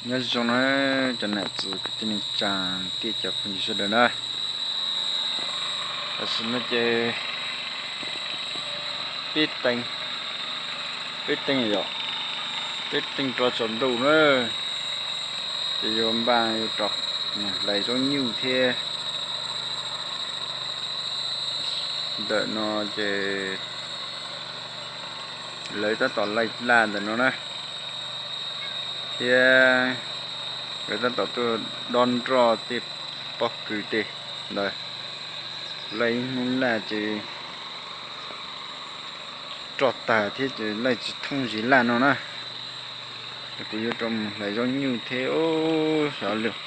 Nyob zoo na cov nam txiv kwv tij neej tsaa thiab cov phooj ywg sawv daws na. Tam sim no ces peb teev, peb teev yom, peb teev rov tsaus ntuj na, ces yuav npaj yuav rov mus hlais zaub nyuj thiab. Ntawm no ces lawv tab tom laij laj ntawm no na, thiab lawv tab tom tuaj dob nroj tej pob kws tej ntawd. Kuv laij ib hnub laj ces roj tag thiab ces laij tsis thooj zis laj no na. Kuv yuav rov mus hlais zaub nyuj thiab xyov lug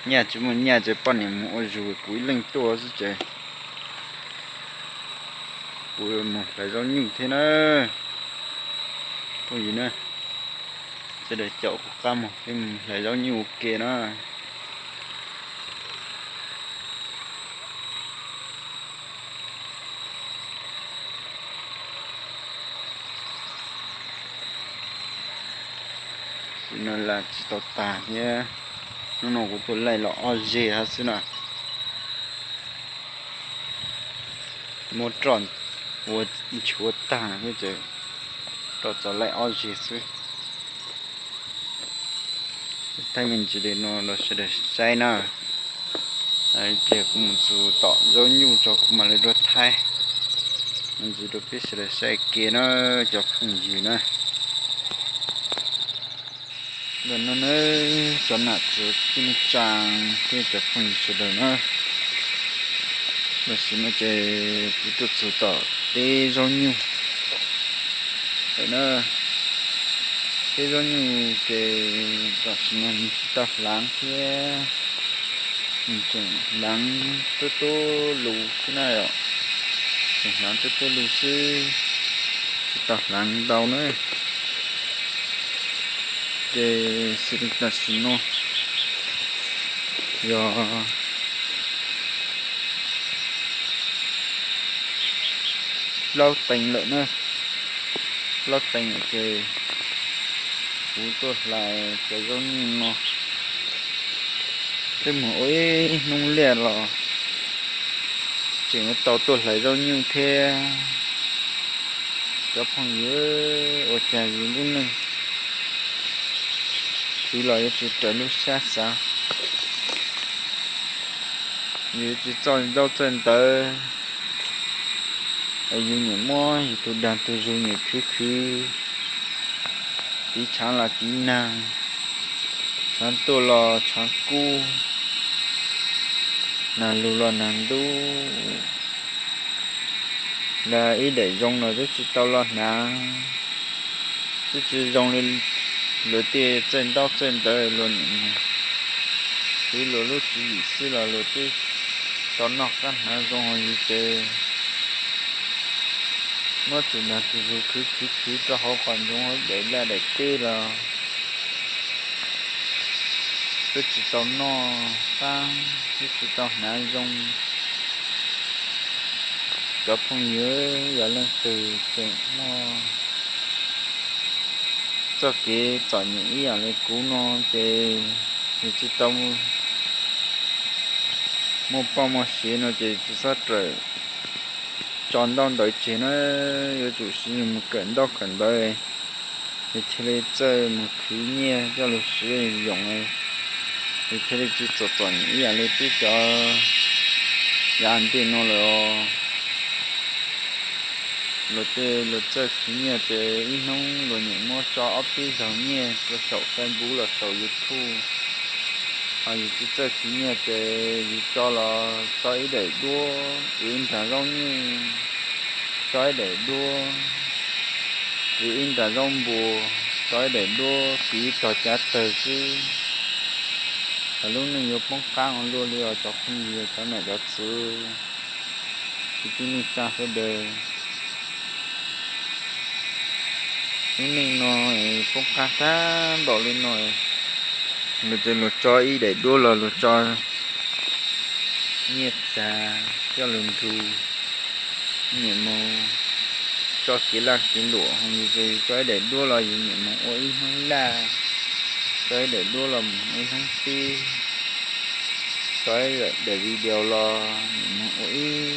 nyaj tsis muaj nyaj ces poj niam mus ua zug kuv ib leeg tuaj xwb ces kuv mus hlais zaub nyuj thiab na. Phooj ywg na, sawv daws caum kuv qab mus peb mus hlais zaub nyuj ua ke na. Tam sim no laj tsis tau tag thiab, hnub no kuv tuaj laij los ob zeg hab xwb na. Muab roj ua nchuav tag thiab ces roj txog laij ob zeg xwb. Thaij me ntsis li no rau sawv daws saib na. Ib pliag kuv mus txug tom zaub nyuj tso kuv mam li rov thaij me ntsis rau peb sawv daws saib ke na, cov phooj ywg na. Ntawm no na, cov nam txiv kwv tij neej tsaa thiab cov phooj ywg sawv daws na, tam sim no ces kuv tuaj txug tom teb zaub nyuj lawm na. Teb zaub nyuj ces tam sim no nws tsis tau hlaav thiab, nws tseem hlaav tub tub lus xwb na yom. Tseem hlaav tub tub lus xwb, tsis tau hlaav ntau na. Ces xws li tam sim no yog plaub teev lawm na, plaub teev lawm ces kuv tuaj hlais cov zaub nyuj no twb mus ua ib hnub liaj los tseem yuav tau tuaj hlais zaub nyuj thiab. Cov phooj ywg, ua cas yus lub neej khwv los yuav tsis raws lub sab xav, yus yuav tsis txawj ntaub txawj ntawv, yus nyiam muab yus tus dag tus zug nyiam khwv khwv, tiv tshaav los tiv naag, tshaav tuaj los tshaav kub, naag lug los naag ntub. Lam ib daim zoo los twb tsis tau los hnav, twb tsis zoo li luag tej txawj ntaub txawj ntawv, luag nim khwv luag lub tswv yim xwb los luag twb tau noj qab hnav zoo hos yus ces muab tus dag tus zug khwv khwv khwv rau hauv qhov ntsoov hauv daim laj daim teb los twb tsis tau noj qab, twb tsis tau hnav zoo. Cov phooj ywg, yog leej twg tseem muaj txoj kev txom nyem ib yam li kuv no ces yus tsis tau muaj poj muaj sev no ces tsis txhob rawm tso ntaub ntawv tseg na, yuav tsum siv yus mus kawm ntaub kawm ntawv, yus thiaj li txawj mus khwv nyiaj coj lug siv yoos, yus thiaj li tsis txom txom nyem ib yam li peb cov yav ntej no lawm os. Luag tej luag txawj khwv nyiaj ces ib hnub luag nyiam muab tso ob peb zaug nyiaj rau saum Facebook los saum YouTube. Hos yus tsis txawj khwv nyiaj ces yus tso los tso ib daim duab, ib nrag zaub nyuj, tso ib daim duab, ib nrag zaub npua, tso ib daim duab, piv tog cav tawg xwb. Lub neej yuav poob qab ua luaj li os cov phooj ywg, cov nam cov txwv, kwv tij neej tsaa sawv daws. Lub neej no poob qab tag npaum li no, luag ces luag tso ib daim duab los luag tso nyiaj txag coj lug nrug, nyiam mus tso kev laj kev luam, tso ib daim duab los yus nyiam mus ua ib hnub laj, tso ib daim duab los mus ua ib hnub teb, tso ib daim video los nyiam mus ua ib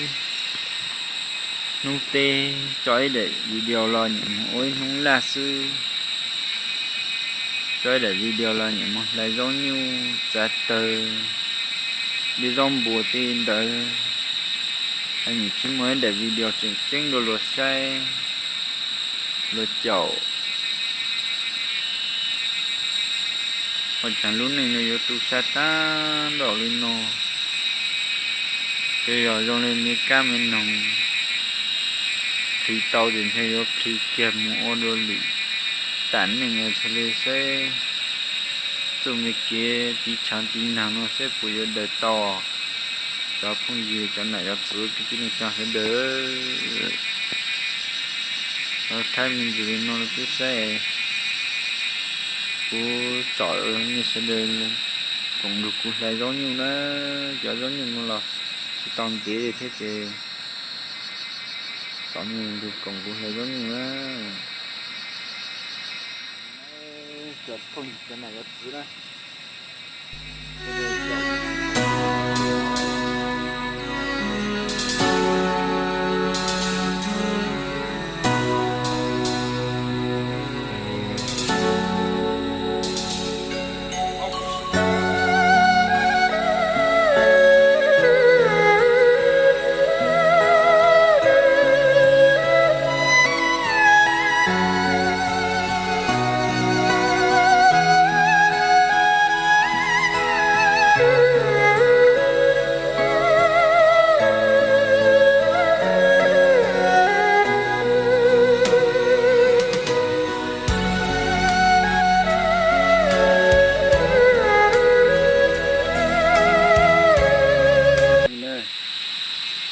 hnub teb, tso ib daim video los nyiam mus ua ib hnub laj xwb, tso ib daim video los nyiam mus hlais zaub nyuj txav tawg, li zaub npua tej ntawd. Nyiam tsis muaj ib daim video tseem ceeb rau luag saib, luag caum. Ua cas lub neej no yuav tu sab tag npaum li no? Tej zaum zoo li me kab me noog, qhis tau ces ntshe yuav qhis kiag mus ua dua lwm tam neej, thiaj li saib txoj me kev tiv tshav tiv nag no saib puas yuav daws tau. Cov phooj ywg, cov nam cov txwv, kwv tij neej tsa sawv daws, thaij me ntsis li no rau peb saib. Kuv tsom nej sawv daws koom nrog kuv hlais zaub nyuj na. Cov zaub nyuj no los tsis tau ntev li thiab ces tsom nej nrog koom kuv hlais zaub nyuj na. Cov phooj ywg, cov nam cov txwv na.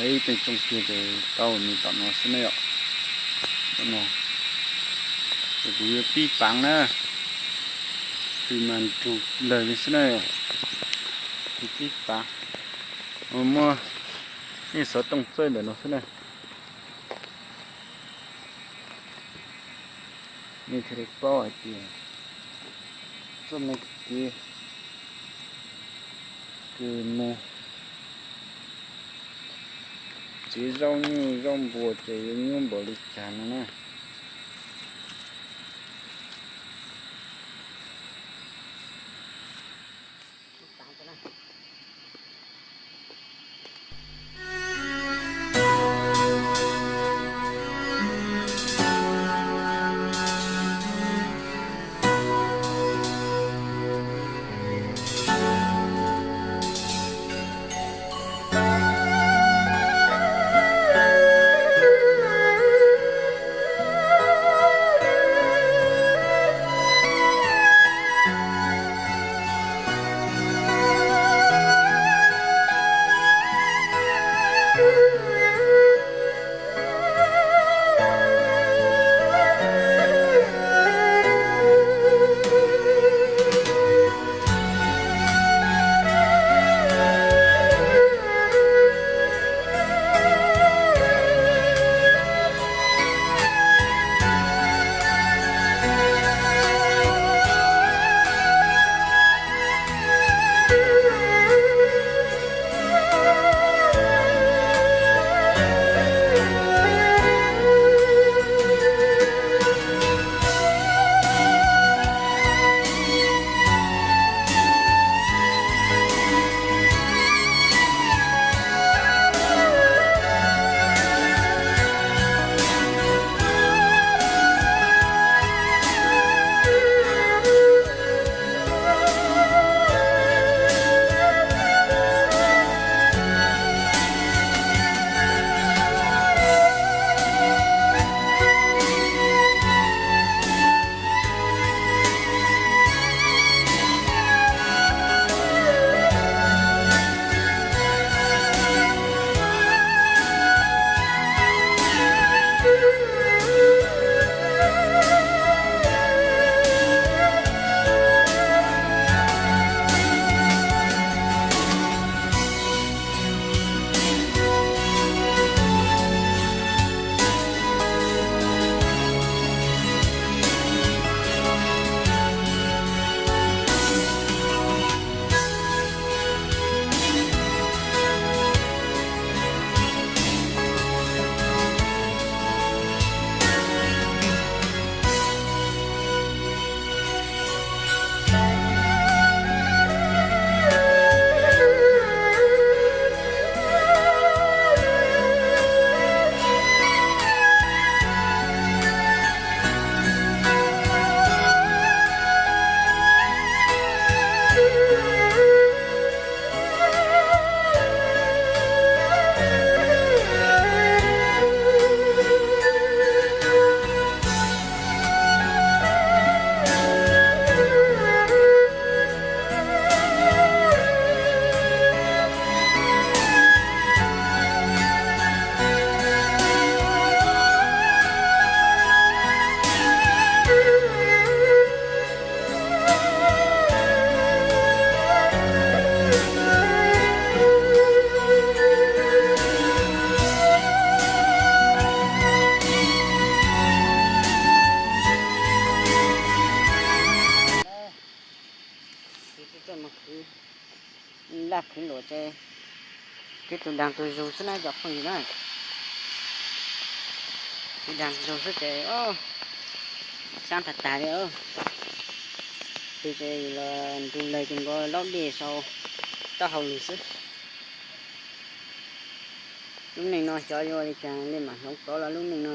Ib teev tsoo kiag ces tau nws tom no xwb na yom. Tom no ces kuv yuav pib paav na, pib mas nrug lawg li xwb na yom. Kuv pib paav, muab ib xov tooj txawb ntawm no xwb na. Nej thiaj li paub hais tias txoj me kev kws mus txiav zaub nyuj zaub npua ces yuav nyuaj npaum li cas no na. Daj khwv luam ces kwv tus daag tus zug xwb na cov phooj ywg na. Kwv daag zug xwb ces sab tag tag li. Pw ces los nrug lawg ces nkaus laub dej sau taub hau lug xwb. Lub neej no xyov yuav ua li cas li mam hloov tod los lub neej no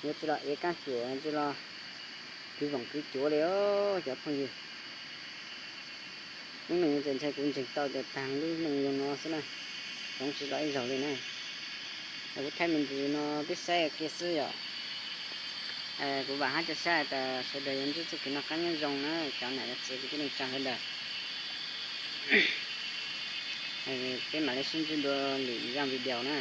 yuav tsis los ev kaab cuam tsis los kwv voom kwv cuav li os cov phooj ywg. Lub neej txawm ntshai kuv ntseeg tau tias taag lub neej zoo no xwb na, hloov tsis tau ib zaug li na. Kuv thaij me ntsis no peb saib kiag xwb yom. Kuv vam hab ca sab tas sawv daws yuav ntsib txuj kev noj qaab nyob zoo na cov nam cov txiv kwv tij neej tsaa sawv daws. Peb mam le sib ntsib dua lwm zaaj video na.